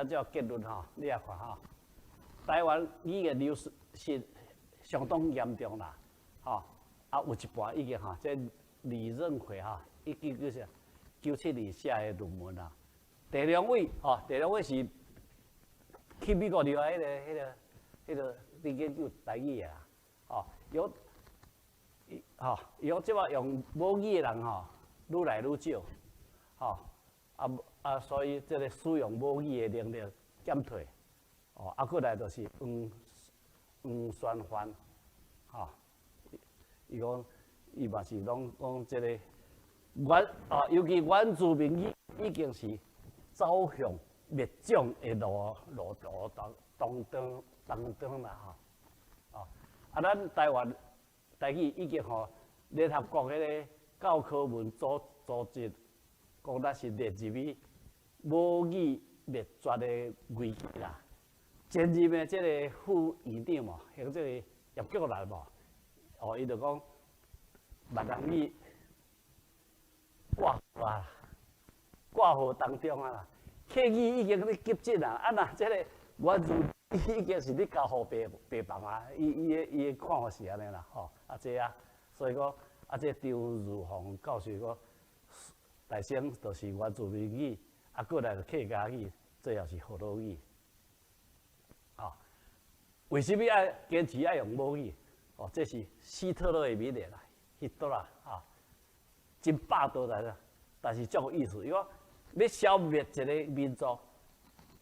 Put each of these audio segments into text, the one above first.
咱這個結論吼，你也看吼，台灣語言流失是相當嚴重啦，吼，啊有一半已經吼，這李任奎吼，1997年寫的論文啊，鄭良偉吼，鄭良偉是去美國留學彼個佇研究台語的啦，吼，有，吼，伊講這擺用母語的人吼，愈來愈少，吼，啊啊，所以這個使用母語的能力減退，哦，啊，過來就是黃黃宣範，吼，伊講伊嘛是攏講這個原啊，尤其原住民語已經是走向滅種的路途當中啦，吼，哦，啊，咱台灣台語已經予聯合國彼個教科文組織講咱是列入去母語滅絕的危機啦。前任的這個副院長嘛，行這個葉菊蘭無，哦，伊就講閩南語掛號啊，掛號當中啊啦，客語已經咧急進啊，啊若這個原住已經是咧交予白白房啊，伊的看法是按呢啦，吼，啊這啊，所以講啊，這張如鳳教授講，大聲就是原住民語，啊，過來就客家語，最後是河洛語。啊，為什麼愛堅持愛用母語？哦，這是希特勒的名言啦，希特勒啊，真霸道來啦，但是足有意思。伊講欲消滅一個民族，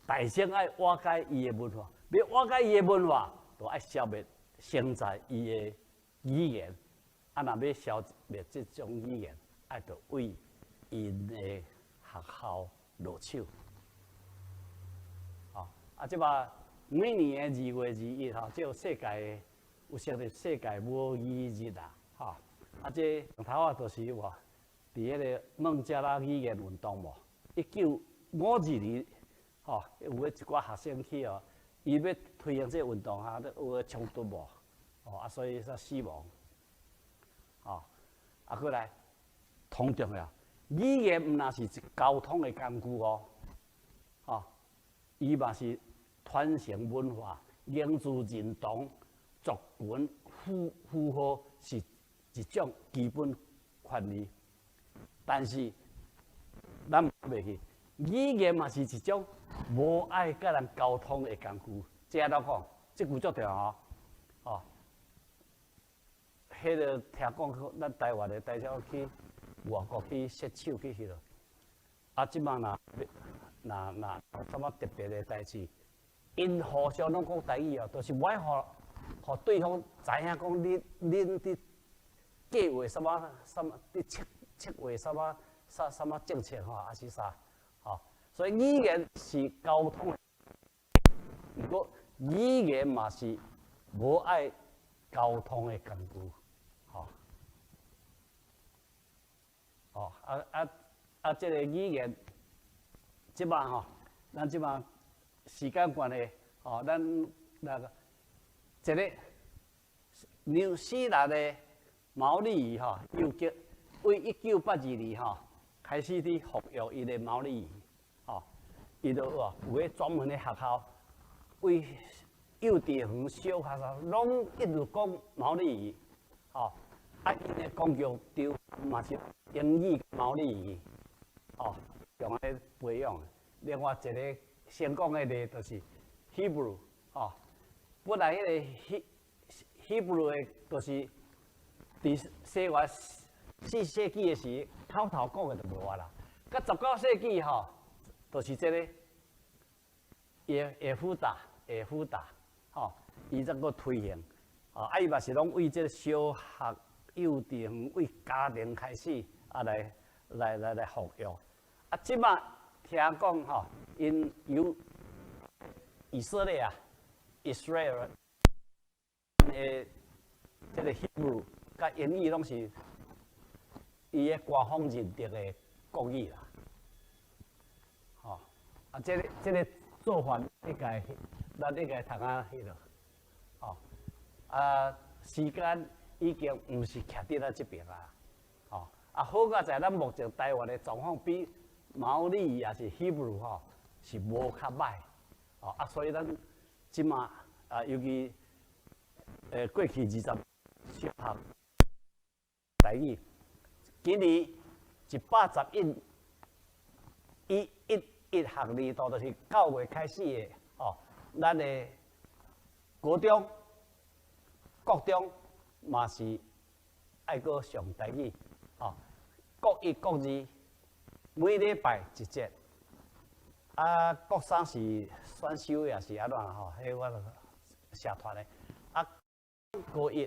大先愛瓦解伊的文化，欲瓦解伊的文化，就愛消滅承載伊的語言。啊，若欲消滅這種語言，愛著對𪜶的學校落手。啊，啊，這擺每年的2月21吼，這個世界有設立世界母語日啊，吼，啊，這頭仔就是話，佇彼個孟加拉語言運動無？1952年，吼，有彼一寡學生去哦，伊欲推行這個運動啊，有個衝突無？哦，啊，所以才死亡。哦，啊，過來，同重要，語言毋但是一溝通的工具哦，吼，伊嘛是傳承文化、凝聚認同、族群符號是一種基本權利。但是，咱袂記，語言嘛是一種無愛佮人溝通的工具。這按怎講？這句足重要哦。哦，彼個聽講，咱台灣的台商去外國去設廠去彼落，啊，這擺若有啥物特別的代誌，𪜶互相攏講台語哦，就是無愛予對方知影講恁佇計劃啥物啥物，佇策劃啥物啥物政策吼，還是啥吼？所以語言是溝通，毋過語言嘛是無愛溝通的工具，吼。哦，啊啊啊！這個語言，這擺吼，咱這擺時間關係，哦，咱那個一個紐西蘭的毛利語吼，又叫為1982年吼開始佇復育伊的毛利語，吼，伊就有有彼專門的學校，為幼稚園、小學生攏一直講毛利語，吼，啊，𪜶的公共場嘛是英語、毛利語，吼，用來培養。另外一個成功的例就是 Hebrew，吼，本來彼個 Hebrew 的，就是佇西元4世紀的時，口頭講的就無啊啦。到19世紀吼，就是這個耶戶達，吼，伊才閣推行，哦，啊，伊嘛是攏為這個小學、幼稚園、為家庭開始啊來復育。啊，這擺聽講吼，𪜶有以色列啊，Israel 的這個 Hebrew 佮英語攏是伊的官方認定的國語啦。吼，啊，這個做法應該，咱應該通啊彼落，吼，啊，時間已經毋是徛佇咱這邊啊，吼，啊，好佳哉咱目前台灣的狀況比毛利抑是 Hebrew 吼是無較䆀。哦啊，所以咱這馬啊，尤其過去二十小學台語，今年111一一一學年度，就是9月開始的哦，咱的國中、國中嘛是愛閣上台語，哦，國一、國二每禮拜一節，啊，國三是選修也是按怎吼？彼我社團的，啊，高一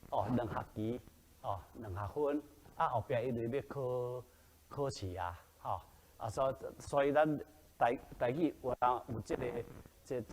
哦，2學期哦，2學分，啊，後壁因為欲考考試啊，吼，啊，所以咱台語有有這個這